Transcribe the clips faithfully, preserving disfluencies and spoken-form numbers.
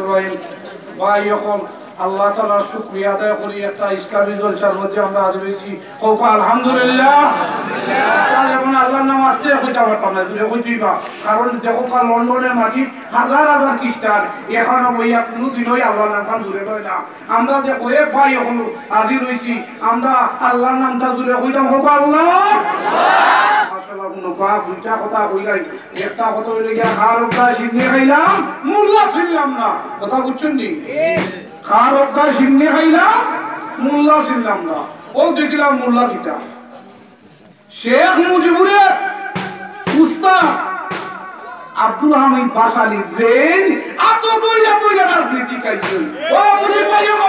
ভাই, ভাই, এখন আল্লাহ তাআলার শুকরিয়া আদায় করি, একটা ইসলামী জলসার মধ্যে আমরা হাজির হইছি। কউক্কা আলহামদুলিল্লাহ। তাহলে এখন আল্লাহর নাম আস্তে কইতা পারতাম না, জোরে কইতাম বা। কারণ দেখউক্কা, লন্ডনের মাটি হাজার হাজার খ্রিস্টান, এখানো বইয়া কুনুদিনও আল্লাহর নামখান জোরে কয় না। আমরা যে কয়েক ভাই এখন হাজির হইছি, আমরা আল্লাহর নামটা জোরে কইতাম, কউক্কা আল্লাহ। মাশাআল্লাহ, কুনু বাপ দুইটা কথা কইলাই। একটা কথা অইলো গিয়া, খার অগদা শিন্নি খাইলাম, মোল্লা চিনলাম না। কথা বুঝছইন নি? খার অগদা শিন্নি খাইলাম, মোল্লা চিনলাম না। অউ দেখিলাম মোল্লা কিতা। শেখ মুজিবুরের উস্তাদ আব্দুল হামিদ বাশালী যেইন আতো তৈলা তৈলা রাজনীতি খাইছইন। ও মুজিব ভাই, ও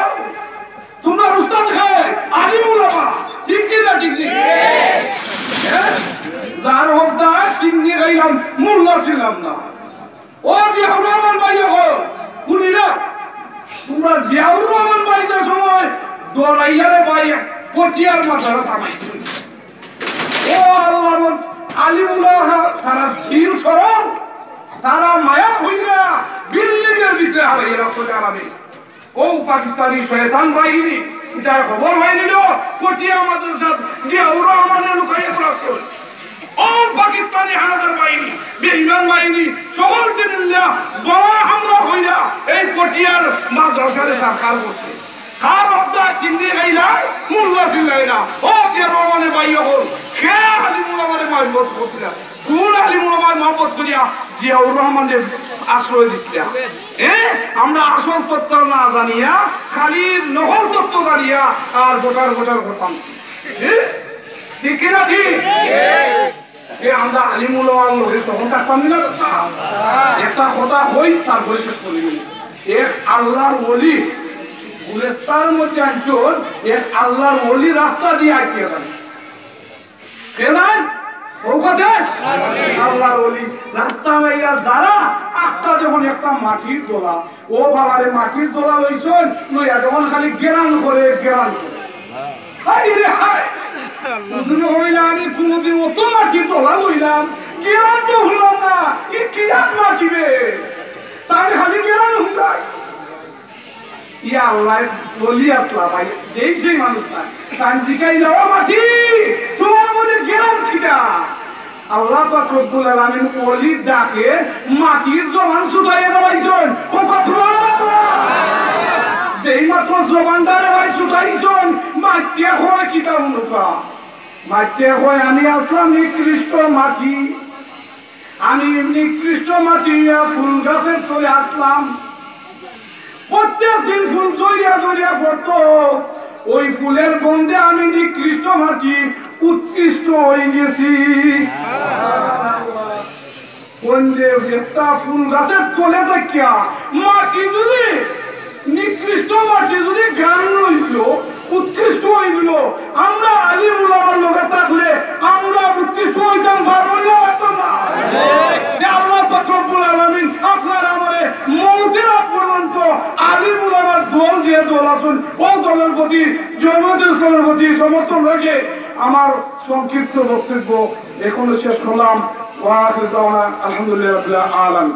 তুমরার উস্তাদ কে আলিম উলামা, ঠিক কি না? ঠিক নি? হ্যাঁ? যার অগদা শিন্নি খাইলাম, মোল্লা চিনলাম না। ও জিয়াউর রহমান ভাই, ও হুনিরা, তুমরা জিয়াউর রহমান ভাই যে সময় ডরাইয়ারে ভাই পটিয়ার মাথায় থামাইছো। ও আল্লাহর আলিম উলামা, তারা দিল সরল, তারা মায়া হইয়া বিল্ডিংয়ের ভিতরে হারাইয়া রাসূল আলামিন। ও পাকিস্তানি শয়তান বাহিনী, ইতার খবর পাইলিলো, পটিয়া মাদ্রাসাত জিয়াউর রহমানরে লুকাইয়া রাখছইন। ও পাকিস্তানি হানাদার বাহিনী, বেঈমান বাহিনী, সকলকে মিলিয়া বড় হামলা হইয়া এই পটিয়ার মাদ্রাসারে সারখার করছে। খার অগদা শিন্নি খাইলাই, মোল্লা চিনলাই না। ও জিয়াউর রহমানে ভাই, অখন কে আলিম উলামারে মারফত করছিলা? কোন আলিম উলামায় মহব্বত করিয়া জিয়াউর রহমানরে আশ্রয় দিছিলা? এ, আমরা আসল তত্ত্ব না জানিয়া, খালি নকল তত্ত্ব জানিয়া আর ফটার ফটার করতাম। এ, ঠিক কি না ঠিক? এ, আমরা আলিম উলামার লগে তখন থাকতাম না? একটা কথা কই, তারপরে শেষ করি। এক আল্লাহর ওলি গুলিস্তানের মধ্যে আনছইন, এক আল্লাহর ওলি রাস্তা দিয়া আটকিয়া যায়। কে নাই? ও কথা? আল্লাহর ওলি। রাস্তা মাইয়া যারা আটকা, যখন একটা মাটির দলা, ও বাবারে, মাটির দলা লইছইন, লইয়া যখন খালি গেরান করে, গেরান করে। হায় রে হায়! হুজুরে কইলা, "আমি কোনোদিন অত মাটির দলা লইলাম, গেরান তো হুনলাম না, ই কি এক মাটি বে? তাই খালি গেরান হুনলাই।" ইয়া আল্লাহ, ওলি আছলা ভাই, যেই সেই মানুষ না। তান জিকাইলা, "ও মাটি, তুমার মধ্যে গেরান কিতা?" আল্লাহ পাক রব্বুল আলামিন ওলির ডাকে মাটির জবান ছুটাইয়া দিলাইছইন। কউক্কা সুবহানাল্লাহ। যেই মাত্র জবানটারে ভাই ছুটাইছইন, মাটিয়ে কয় কিতা হুনউক্কা? মাটিয়ে কয়, "আমি আছলাম নিকৃষ্ট মাটি।" আমি নিকৃষ্ট মাটি অইয়া ফুল গাছের তলে আছলাম। প্রত্যেক দিন ফুল ঝরিয়া ঝরিয়া পড়তো। ওই ফুলের গন্ধে আমি নিকৃষ্ট মাটি উৎকৃষ্ট হয়ে গেছি। গন্ধে একটা ফুল গাছের তলে থাকিয়া মাটি যদি নিকৃষ্ট মাটি যদি ঘ্রাণ লইল, উৎকৃষ্ট হইল, আমরা আলিম উলামার লগে থাকলে আমরা উৎকৃষ্ট হইতাম পারবো না, পারতাম না? যে আল্লাহ পাক রব্বুল আলামিন আপনার আমারে মউতের আগ পর্যন্ত আলিম উলামার দল, যে দল আছইন, ও দলের প্রতি, জমিয়তে ইসলামের প্রতি সমর্থন রেখে আমার সংক্ষিপ্ত বক্তব্য এখানো শেষ করলাম। ওয়া আখিরু দাওয়ানা আলহামদুলিল্লাহি রাব্বিল আলামিন।